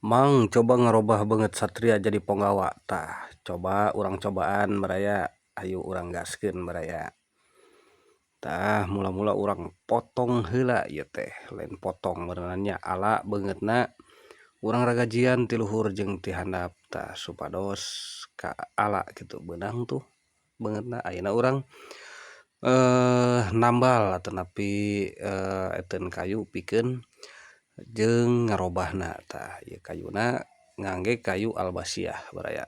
Mang coba ngarobah beungeut Satria jadi Ponggawa. Tah, coba urang cobaan baraya, ayo urang gaskeun baraya. Tah, mula-mula urang potong heula ieu teh, lain potong meureunan nya ala beungeutna urang ragajian ti luhur jeung ti handap. Tah, supados ka ala kitu beunang tuh beungeutna. Ayeuna urang nambal atanapi eteun kayu pikeun jeung ngarobahna. Tah, ieu kayuna ngangge kayu albasiah baraya.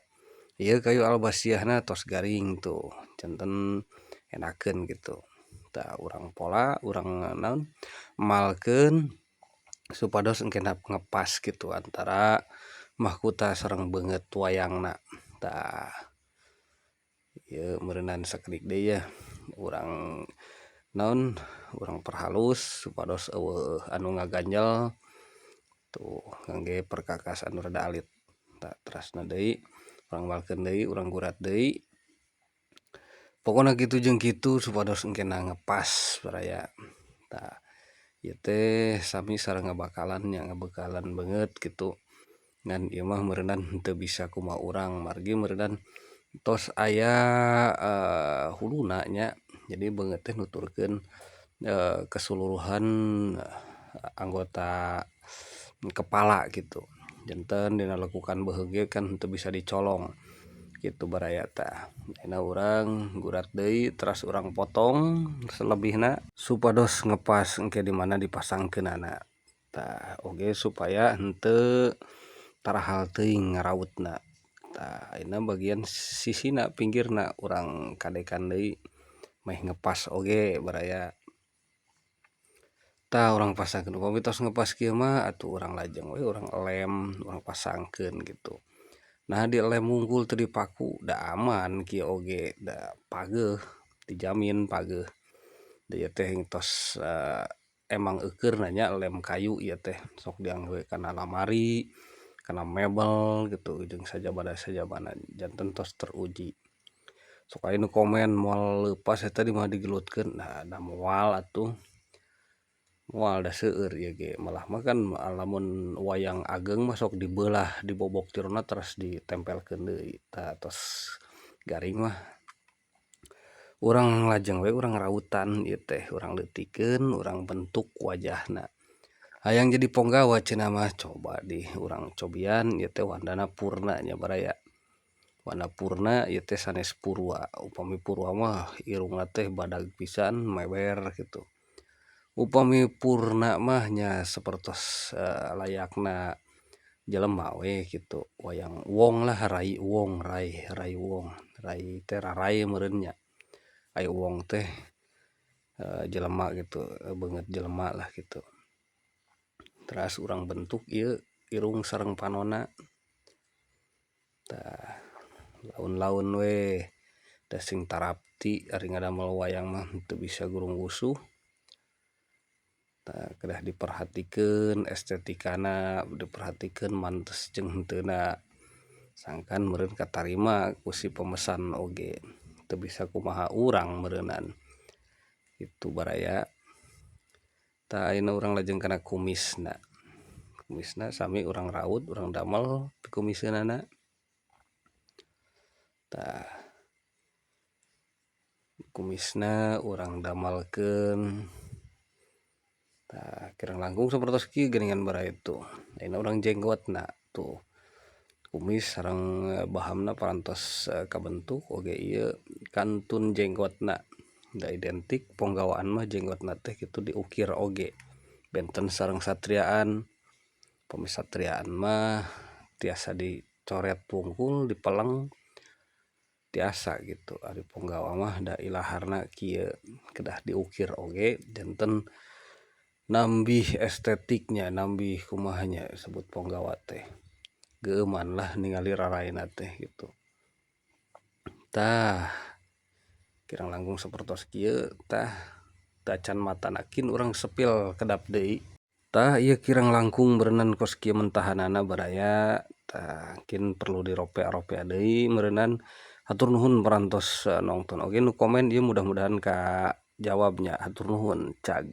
Ieu kayu albasiahna tos garing tuh janten enakeun kitu. Tah, urang pola urang naon malkeun supados engkena ngepas kitu antara mahkota sareng beungeut wayangna. Tah, ieu meureunan sakedik deui yah urang naon urang perhalus supados eueuh anu ngaganjel tuh ngangge perkakas anu rada alit. Tah, terasna deui urang malkeun deui urang gurat deui. Pokona kitu jeung kitu supados engkena ngepas baraya. Tah, ieu teh sami sareng ngabakalan nya ngabekalan beungeut kitu ngan ieu mah meureunan henteu bisa kumaha urang margi meureunan tos aya huluna nya. Jadi beungeut teh nuturkeun keseluruhan anggota kepala gitu. Janten dina lekukan beuheung ge kan henteu bisa dicolong kitu baraya. Tah, ayeuna urang gurat deui teras urang potong selebihna supados ngepas engke di mana dipasangkeunana. Tah, oge supaya henteu tarahal teuing ngarautna. Tah, ayeuna bagian sisina pinggirna urang kadekan deui meh ngepas oge baraya. Tah, urang pasangkeun upami tos ngepas kieu mah atuh urang lajeng we urang elem urang pasangkeun gitu. Nah, dielem wungkul teu dipaku da aman kieu oge da pageuh dijamin pageuh. Da ieu teh tos emang eukeurna nya lem kayu ieu teh sok diangge kana lamari, kana mebel gitu jeung sajabana-sajabana janten tos teruji. Sok aya nu komen moal leupas eta di mah digelutkeun, nah da moal atuh. Moal da seueur ieu ge malah mah kan lamun wayang ageng mah sok dibeulah dibobok jerona teras ditempelkeun deui. Tah, tos garing mah urang lajeng we urang rautan ieu teh urang leutikeun urang bentuk wajahna. Hayang jadi Ponggawa cenah mah coba di urang cobian ieu teh wandana purna nya baraya. Wanda purna ieu teh sanes purwa, upami purwa mah irungna teh badag pisan mewer kitu. Upami purna mah nya sapertos layakna jelema we kitu wayang wong lah rai wong rai rai wong rai teh rarai meureun nya. Ai wong teh jelema gitu beungeut jelema lah kitu. Teras urang bentuk ieu irung sareng panonna. Tah, laun-laun we da sing tarapti ari ngadamel wayang mah teu bisa gurung-gusuh. Tah, kedah diperhatikeun estetikana, diperhatikeun mantes jeung henteuna. Sangkan meureun katarima ku si pemesan oge teu bisa kumaha urang meureunan kitu baraya. Tah, ayeuna urang lajeng kana kumisna. Kumisna sami urang raut urang damel pikumiseunana. Tah, kumisna urang damalkeun. Tah, kirang langkung sapertos kieu geuningan baraya tuh. Ayeuna urang jenggotna tuh. Kumis sareng bahamna parantos kabentuk oge ieu kantun jenggotna. Da identik Ponggawaan mah jenggotna teh kitu diukir oge benten sareng satriaan. Upami satriaan mah tiasa dicoret wungkul dipeleng tiasa gitu. Ari Ponggawa mah da ilaharna kieu kedah diukir oge janten nambih estetiknya nambih kumaha nya sebut Ponggawa teh. Geueuman lah ningali raraina teh gitu. Tah, kirang langkung sapertos kieu tah tacan matana kin urang sepil kedap deui. Tah, ieu kirang langkung beureunan kos kieu mentahanana baraya. Tah, kin perlu diropea-ropea deui meureunan. Hatur nuhun parantos nongton oge nu komen ieu mudah-mudahan kajawab nya. Hatur nuhun cag.